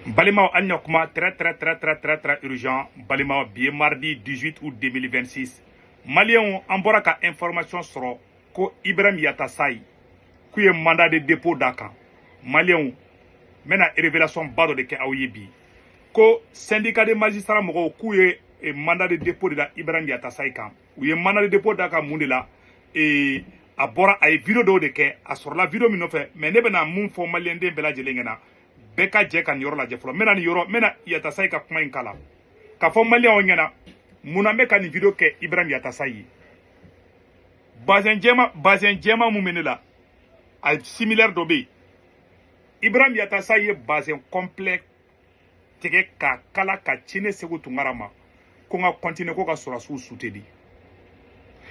Balimaw, an ɲa kuma très très très très très très urgent. Balimaw, bi ye mardi 18 août 2026. Maliyɛnw, an bɔra ka information sɔrɔ ko Ibrahim Yatassaye, k'u ye mandat de dépôt d'a kan. Maliyɛnw, n bɛna révélation ba dɔ de kɛ aw ye bi, ko syndicat de magistrat mɔgɔw k'u ye mandat de dépôt de da Ibrahim Yatassaye kan. U ye mandat de dépôt d'a kan mun de la? A bɔra, a ye vidéo dɔw de kɛ, a sɔrɔla vidéo min nɔfɛ. Mais ne bɛna mun fɔ maliyɛnden bɛɛ lajɛlen ɲɛna, bɛɛ ka jɛ ka nin yɔrɔ lajɛ fɔlɔ. N bɛna nin yɔrɔ, n bɛna Yatassaye ka kuma in k'a la k'a fɔ maliyɛnw ɲɛna munna n bɛ ka nin vidéo kɛ Ibrahim Yatassaye ye. Bazɛn jɛma, bazɛn jɛma mun bɛ ne la, a similaire dɔ bɛ yen. Ibrahim Yatassaye ye bazɛn complet tigɛ k'a kala ka ci ne Segu Tunkara ma ko n ka continuer ko ka sɔrɔsiw soutenir.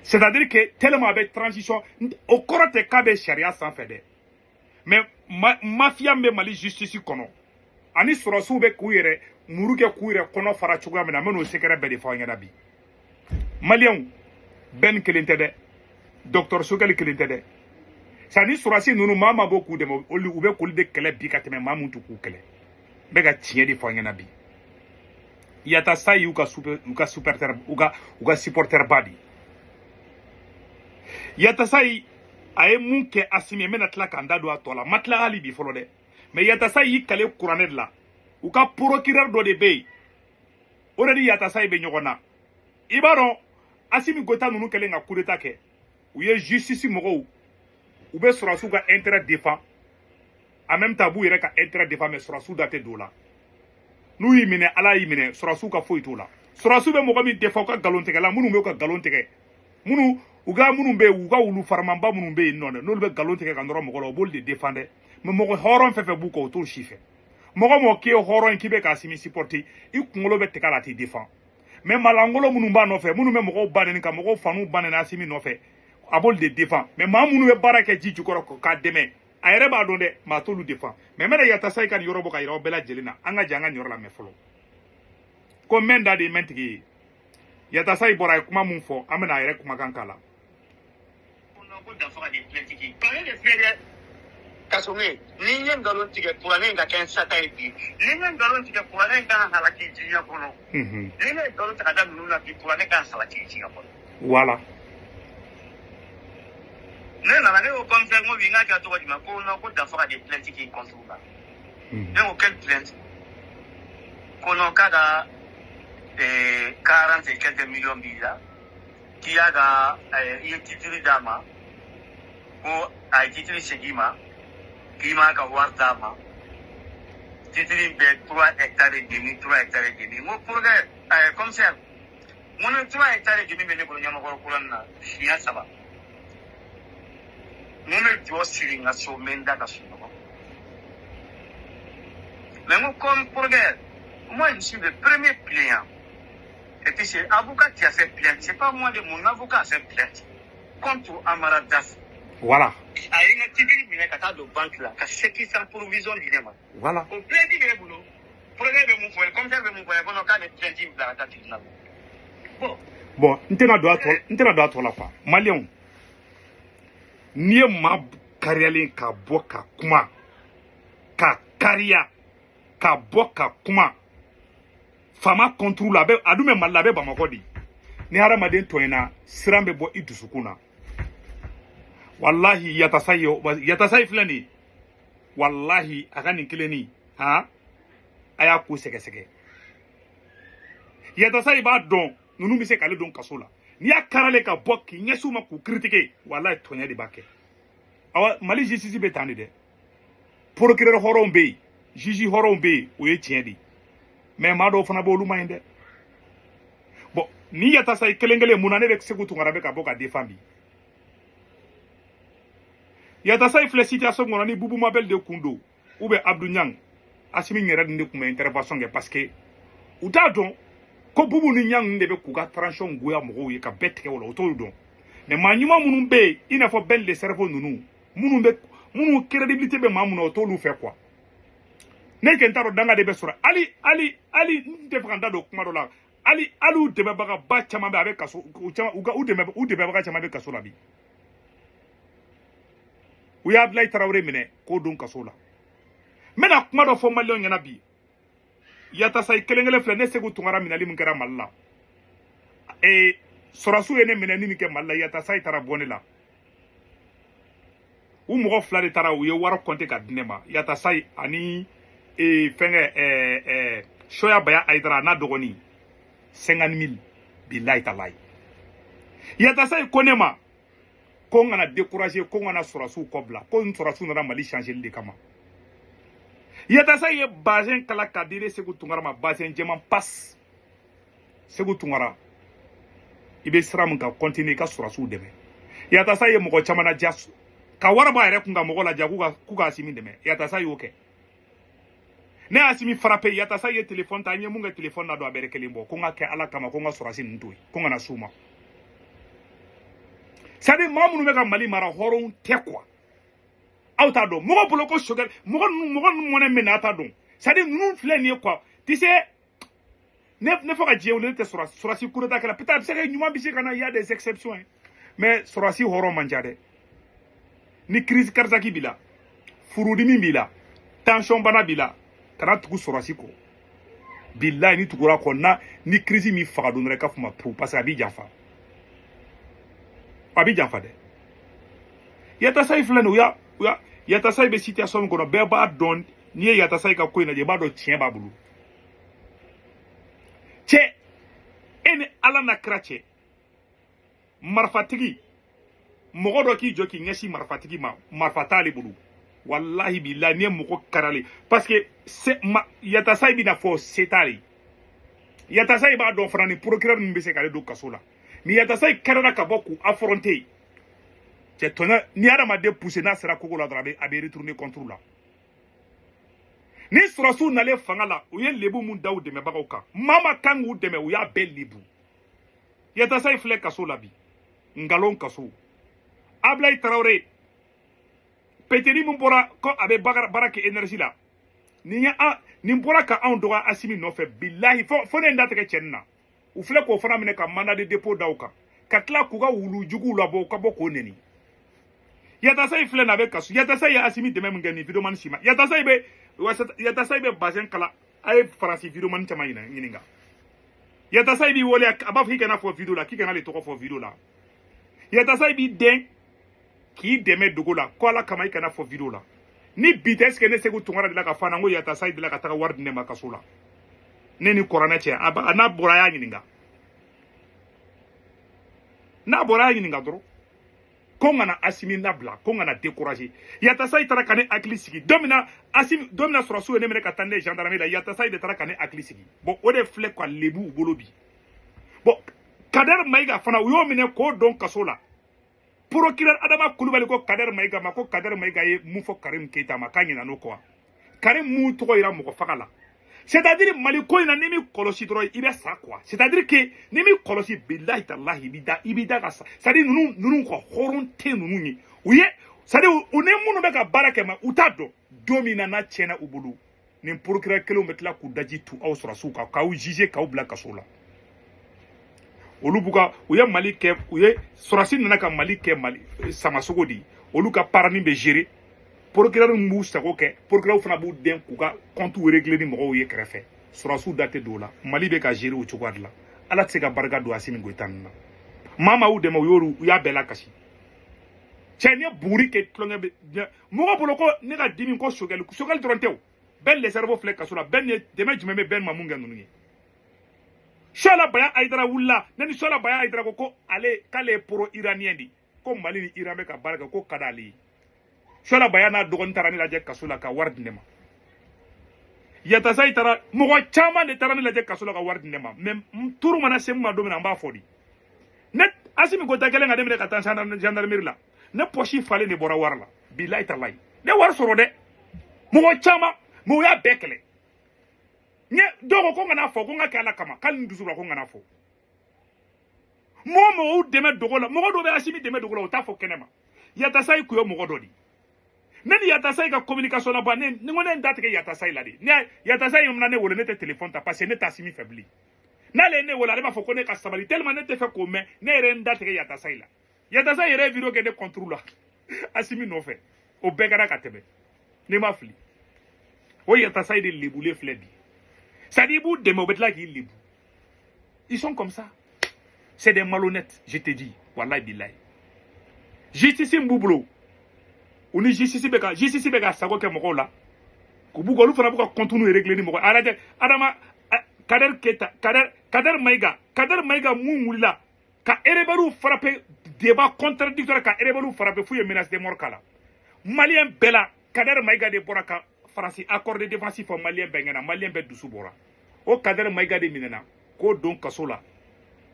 C'est à dire que tellement a bɛ transition, o kɔrɔ tɛ k'a bɛ sariya sanfɛ dɛ, mais mafia min bɛ Mali justice kɔnɔ ani sɔrɔsiw bɛ k'u yɛrɛ muru kɛ k'u yɛrɛ kɔnɔ fara cogoya min na, n bɛ n'o secret bɛɛ de fɔ aw ɲɛna bi. Maliyɛnw, bɛɛ ni kelen tɛ dɛ, docteur Sogɛli kelen tɛ dɛ. Sa ni sɔrɔsi ninnu, maa maa b'o k'u dɛmɛ, olu u bɛ k'olu de kɛlɛ bi ka tɛmɛ maa mun t'u k'u kɛlɛ. N bɛ ka tiɲɛ de fɔ aw ɲɛna bi. Yatassaye y'u ka super, u ka supporter, u ka supporter ba de ye. Yatassaye a ye mun kɛ Asimi ye, n bɛna tila k'an da don a tɔ la. N ma tila hali bi fɔlɔ dɛ. Mais Yatassaye y'i kale kuranɛ de la, u ka procureur dɔ de bɛ yen, o de ni Yatassaye bɛ ɲɔgɔn na. I b'a dɔn, Asimi Goïta ninnu kɛlen ka coup d'état kɛ, u ye justice mɔgɔw, u bɛ sɔrɔsiw ka intérêt défend, en même temps u b'u yɛrɛ ka intérêt défend, mais sɔrɔsiw da tɛ don o la. N'u y'i minɛ, Ala y'i minɛ, sɔrɔsiw ka foyi t'o la. Sɔrɔsiw bɛ mɔgɔ min défend, u ka nkalon tigɛla minnu bɛ u ka nkalon tigɛ, minnu u ka minnu bɛ yen, u ka wulu faramanba minnu bɛ yen nɔ dɛ, n'olu bɛ nkalon tigɛ ka nɔrɔ mɔgɔ la, u b'olu de défend dɛ. Mais mɔgɔ hɔrɔn fɛn fɛn b'u kɔ, o t'o si fɛ. Mɔgɔ mɔgɔ k'i ye hɔrɔn ye, k'i bɛ k'Asimi supporter, i kunkolo bɛ tigɛ a la, a t'i défend. Mais malangolo minnu b'a nɔfɛ, minnu bɛ mɔgɔw ba nɛni, ka mɔgɔw fanu ba nɛni Asimi nɔfɛ, a b'olu de défend. Mais maa minnu bɛ baara kɛ ji jukɔrɔ k'a dɛmɛ, a yɛrɛ b'a dɔn dɛ, maa t'olu défend. Mais n bɛna Yatassaye ka nin yɔrɔ bɔ ka yira aw bɛɛ lajɛlen na. An ka jɛ an ka nin yɔrɔ lamɛn fɔlɔ, ko mɛn da de ye mɛn tigi ye. Yatassaye bɔra, a ye kuma mun fɔ, an bɛna a yɛrɛ kumakan k'a la. Ko danfaga de plainte kɛ kuranɛ de filɛ dɛ, Kassogué. Ni n ye nkalon tigɛ, kuranɛ in ka kɛ n sata ye bi. Ni n ye nkalon tigɛ, kuranɛ in kan halaki diɲɛ kɔnɔ. Ni ne ye nkalon ta ka da ninnu na bi, kuranɛ kan halaki diɲɛ kɔnɔ. Voilà. Ne nana, ne ko commissaire, n ko bi n k'a kɛ tɔgɔ jumɛn? Ko non, ko danfaga de plainte kɛ contre la. Ne ko quelle plainte? Ko non, k'a ka 40 et quelques millions b'i la, k'i y'a ka i ye titre d'a ma, ko a ye titre segin i ma, k'i m'a ka wari d'a ma, titre in bɛ 3 hectares et demi, 3 hectares et demi. N ko procureur, commissaire, n ko ni 3 hectares et demi bɛ ne bolo Ɲamakɔrɔ kura na siɲɛ saba, n ko n bɛ jɔ siri n ka so, n bɛ n da ka sunɔgɔ. Mais n ko comme procureur, moi je suis le premier client et puis c'est avocat qui a fait plainte, c'est pas moi de, mon avocat a fait plainte contre Amara Daff. Voilà. A ye n ka titre minɛ ka taa don banque la ka chèque sans provision di ne ma. Voilà. O plainte bɛ ne bolo. Procureur bɛ mun fɔ ye? Commissaire bɛ mun fɔ ye? Ko non, k'a bɛ plainte in bila ka taa tribunal la. Bon. Bon, n tɛna don a tɔ, n tɛna don a tɔ la quoi. Maliyɛnw, n'i ye maa kariyalen ka bɔ ka kuma, ka kariya ka bɔ ka kuma faama contre la, a bɛ a dun bɛ Mali la, a bɛ Bamakɔ de. Ni hadamaden tɔɲɛna, siran bɛ bɔ i dusukun na. Walahi, Yatassaye, Yatassaye filɛ nin ye, walahi, a ka nin kelennin han, a y'a ko sɛgɛsɛgɛ. Yatassaye b'a dɔn ninnu bɛ se k'ale don kaso la. N'i y'a karalen ka bɔ k'i ɲɛsin u ma k'u critiquer, walahi, tɔɲɛ de b'a kɛ. Awa, Mali justice bɛ tan de dɛ. Procureur hɔrɔnw bɛ yen, juge hɔrɔnw bɛ yen, o ye tiɲɛ de ye, mais maa dɔw fana bɛ, olu man ɲi dɛ. Bon, ni Yatassaye kelen kelen, mun na ne bɛ Segu Tunkara bɛ ka bɔ ka défend bi? Yatassaye filɛ situation kɔnɔ, ni Bubu Mabel de kun don ou bien Abdou Niang, Asimi yɛrɛ de tun bɛ intervention kɛ, parce que u t'a dɔn ko Bubu ni Niang de bɛ k'u ka transition goya mɔgɔw ye ka bɛɛ tigɛ o la, u t'olu dɔn. Mais maa ɲuman minnu bɛ yen, i n'a fɔ Ben le Cerveau ninnu, minnu bɛ, minnu crédibilité bɛ maa minnu na, o t'olu fɛ quoi. Ne kɛ n t'a dɔn danga de bɛ sɔrɔ. Hali hali hali n tɛ fɛ ka n da don kuma dɔ la. Hali hali u dɛmɛbagaba caman bɛ, a bɛ kaso, u caman, u ka u dɛmɛ, u dɛmɛbaga caman bɛ kaso la bi. U y'a Abdoulaye Tarawele minɛ k'o don kaso la. N bɛna kuma dɔ fɔ maliyɛnw ɲɛna bi. Yatasayi kelen kelen filɛ ne Sekou Tounkara minɛli min kɛra Mali la sɔrɔsiw ye ne minɛni min kɛ Mali la Yatasayi taara bɔ ne la u mɔgɔ fila de taara u ye wari compter ka di ne ma Yatasayi ani fɛnkɛ Soya Baya Aïdara n'a dɔgɔnin 50 000 bilayi talayi. Yatasayi ko ne ma ko n kana décourager, ko n kana sɔrɔsiw kɔ bila, ko n sɔrɔsiw nana Mali changer de kama. Yatasayi ye bazin kala ka di ne Sekou Tounkara ma, bazin jɛman pas. Sekou Tounkara, i bɛ sira min kan, continuer i ka sɔrɔsiw dɛmɛ. Yatasayi ye mɔgɔ caman ladiya ka wari bɔ a yɛrɛ kun ka mɔgɔ ladiya k'u ka Assimi dɛmɛ. Yatasayi y'o kɛ. Ne y'a Assimi frappé, Yatasayi ye téléphone ta, n ye mun kɛ téléphone na don a bɛrɛ kelen bɔ, ko n ka kɛ Ala kama, ko n ka sɔrɔsi ninnu to yen, ko n kana s'u ma. C'est à dire maa minnu bɛ ka Mali mara, hɔrɔnw tɛ quoi. Aw t'a dɔn mɔgɔ bolo ko sokɛ mɔgɔ ninnu mɔnɛ min na, a t'a dɔn. C'est à dire ninnu filɛ nin ye quoi, tu sais, ne fɔ ka diɲɛ wuli, ne tɛ sɔrɔsi coup d'état kɛla. Peut-être a bɛ se ka kɛ ɲuman bɛ se ka na, il y a des exceptions hein. Mais sɔrɔsi hɔrɔn man ca dɛ. Ni crise cardiaque b'i la, furudimi b'i la, tension bana b'i la, kana tugu sɔrɔsi kɔ. Bilayi, ni tugura kɔ na ni crise min faga don dɔrɔn, i ka fɔ ma pewu, parce que a b'i janfa, a b'i janfa dɛ. Yatasayi filɛ nin ye, u y'a Yatasayi bɛ situation min kɔnɔ, bɛɛ b'a dɔn. N'i ye Yatasayi ka ko in lajɛ, i b'a dɔn tiɲɛ b'a bolo. Cɛ, e ni Ala na kira cɛ, marifatigi mɔgɔ dɔ k'i jɔ k'i ɲɛsin marifatigi ma, marifa t'ale bolo, walahi bilahi, n'i ye mɔgɔ karale, parce que se ma Yatasayi bɛna fɔ se t'ale. Yatasayi b'a dɔn fana ni procureur ninnu bɛ se k'ale don kaso la. Ni Yatasayi kɛrɛla ka bɔ k'u affronter, cɛ tɔɲɔ, ni hadamaden poussé n'a sera kogo la dɔrɔn, a bɛ retourner contre la. Ni sɔrɔsiw nalen fanga la, u ye lebu mun da u dɛmɛbagaw kan, maa ma kan k'u dɛmɛ, u y'a bɛɛ lebu. Yatasayi filɛ kaso la bi, nkalon kaso. Ablaye Traoré peteri min bɔra ko a bɛ baara kɛ énergie la, nin ye an nin bɔra ka anw dɔgɔya Assimi nɔfɛ. Bilahi, fo ne ye n datigɛ cɛnin na. U filɛ k'o fana minɛ ka mandat de dépôt da u kan, ka tila k'u ka wulu juguw labɔ, u ka bɔ k'o neni. Yatasayi filɛ nin, a bɛ kaso. Yatasayi ye Assimi dɛmɛ min kɛ nin vidéoman si ma, Yatasayi bɛ bazin kala. A ye Faransi vidéoman caman ɲininka. Yatasayi b'i wele, a b'a fɔ k'i kana fɔ vidéo la, k'i kana ale tɔgɔ fɔ vidéo la. Yatasayi b'i den k'i dɛmɛ dogo la, ko Ala kama i kana fɔ vidéo la. Ni bi tɛ, est ce que ne Sekou Tounkara de la ka fɔ na ko Yatasayi de la ka taga wari di ne ma kaso la? Ne ni kɔrɔnɛ cɛ, a n'a bɔra, a y'a ɲininka. N'a bɔra, a y'a ɲininka dɔrɔn ko n kana Assimi labila, ko n kana décourager. Yatasayi taara ka ne hakili sigi don min na Assimi, don min na sɔrɔsiw ye ne minɛ ka taa ne gendarmerie la, Yatasayi de taara ka ne hakili sigi. Bon, o de filɛ ka lebu u bolo bi. Bon, Kader Mayiga fana, u y'o minɛ k'o don kaso la. Procureur Adama Kulubali ko Kader Mayiga ma ko Kader Mayiga ye mun fɔ Karim Keita ma, k'a ɲinɛ n'o kɔ wa? Karim mun tɔgɔ yira mɔgɔ faga la. C'est à dire Mali ko in na, n'i m'i kɔlɔsi dɔrɔn, i bɛ sa quoi. C'est à dire que n'i m'i kɔlɔsi, bilahi talahi, i b'i da ka sa. C'est à dire ninnu ka hɔrɔn tɛ ninnu ye. U ye, c'est à dire u ni minnu bɛ ka baara kɛ ma, u t'a dɔn don min na n'a tiɲɛna u bolo, nin procureur kelenw bɛ tila k'u daji tu aw sɔrɔsiw kan, k'aw juger, k'aw bila kaso la. Olu b'u ka, u ye Mali kɛ, u ye sɔrɔsi nana ka Mali kɛ Mali samasogo de ye. Olu ka parani bɛ gérer, procureur min b'u sago kɛ, procureur fana b'u den k'u ka compte régler ni mɔgɔw ye kɛrɛfɛ. Sɔrɔsiw da tɛ don o la. Mali bɛ ka gérer o cogoya de la. Ala tɛ se ka barika don Assimi Goïta ninnu na. Maa maa y'u dɛmɛ, u y'olu, u y'a bɛɛ lakasi. Cɛ, ni ye buguri kɛ tulonkɛ bɛ mɔgɔ bolo ko ne ka dimi ko Choguel, Choguel dɔrɔn tɛ o. Bɛɛ le cerveau filɛ kaso la. Bɛɛ ni dɛmɛ jumɛn bɛ bɛɛ ma mun kɛ ninnu ye? Sɔla Baya Aïdara wulila, ne ni Sɔla Baya Aïdara ko ale k'ale ye pro iranien de, ko Mali ni Iran bɛ ka baara kɛ, ko ka d'ale ye. Sɔla Baya n'a dɔgɔnin taara ne lajɛ kaso la ka wari di ne ma. Yatasayi taara, mɔgɔ caman de taara ne lajɛ kaso la ka wari di ne ma. Mais turu mana se n ma don min na, n b'a fɔ di ne Assimi Goïta kɛlen ka ne minɛ ka taa gendarmerie la, ne poche falen de bɔra wari la. Bilayi talayi, ne wari sɔrɔ dɛ, mɔgɔ caman, mais u y'a bɛɛ kɛlɛ. N ye dɔw ko n kana fɔ, ko n ka kɛ Ala kama, k'ale ni dusu la, ko n kana fɔ. Mɔgɔ mɔgɔw dɛmɛ dogo la, mɔgɔ dɔw bɛ Assimi dɛmɛ dogo la, u t'a fɔ kɛnɛ ma. Yatasayi kun ye mɔgɔ dɔ de. Ne ni Yatasayi ka communication na ban, ne ni ko ne ye n da tigɛ Yatasayi la de. Ne Yatasayi na ne wele, ne tɛ téléphone ta, parce que ne tɛ Assimi fɛ bilen. N'ale ye ne wele, ale b'a fɔ ko ne ka sabali. Tellement ne tɛ fɛ k'o mɛn, ne yɛrɛ ye n da tigɛ Yatasayi la. Yatasayi yɛrɛ ye vidéo kɛ ne contre la Assimi nɔfɛ. O bɛɛ kɛra ka tɛmɛ, ne ma fili. O Yatasayi de lebulen filɛ bi. C'est à dire i b'u dɛmɛ, u bɛ tila k'i lebu. Ils sont comme ça, c'est des malhonnêtes, je te dis, wallahi billahi. Justice min b'u bolo, u ni justice bɛ ka sago kɛ mɔgɔw la, k'u b'u olu fana b'u ka compte régler ni mɔgɔ. A lajɛ, Adama Kader Keta, Kader Mayiga, Kader Mayiga mun wulila ka rebelles frapper, débat contradictoire, ka rebelles frapper f'u ye menace de mort k'a la. Malien bɛɛ la, Kader Mayiga de bɔra ka Faransi accord de défense fɔ malien bɛɛ ɲɛna, malien bɛɛ dusu bɔra. O Kader Mayiga de minɛna k'o don kaso la.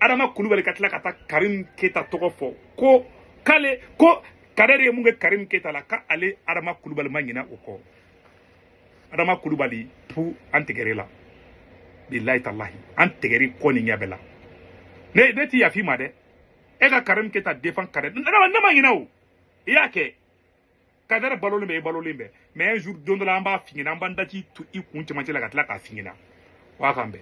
Adama Kulubali ka tila ka taa Karim Keta tɔgɔ fɔ ko k'ale ko Kader ye mun kɛ Karim Keta la, k'ale Adama Kulubali ma ɲinɛ o kɔ. Adama Kulubali pu, an tigɛr'e la, bilayi talahi, an tigɛr'i kɔ ni ɲɛ bɛɛ la. Ne ti yafi ma dɛ. E ka Karim Keta défend, Kader, ne ma ɲinɛ o. I y'a kɛ, Kader balolen bɛ, e balolen bɛ, mais un jour, don dɔ la, an b'a f'i ɲɛna, an b'an daji tu i kun cɛmancɛ la ka tila k'a f'i ɲɛna. Wa k'an bɛn.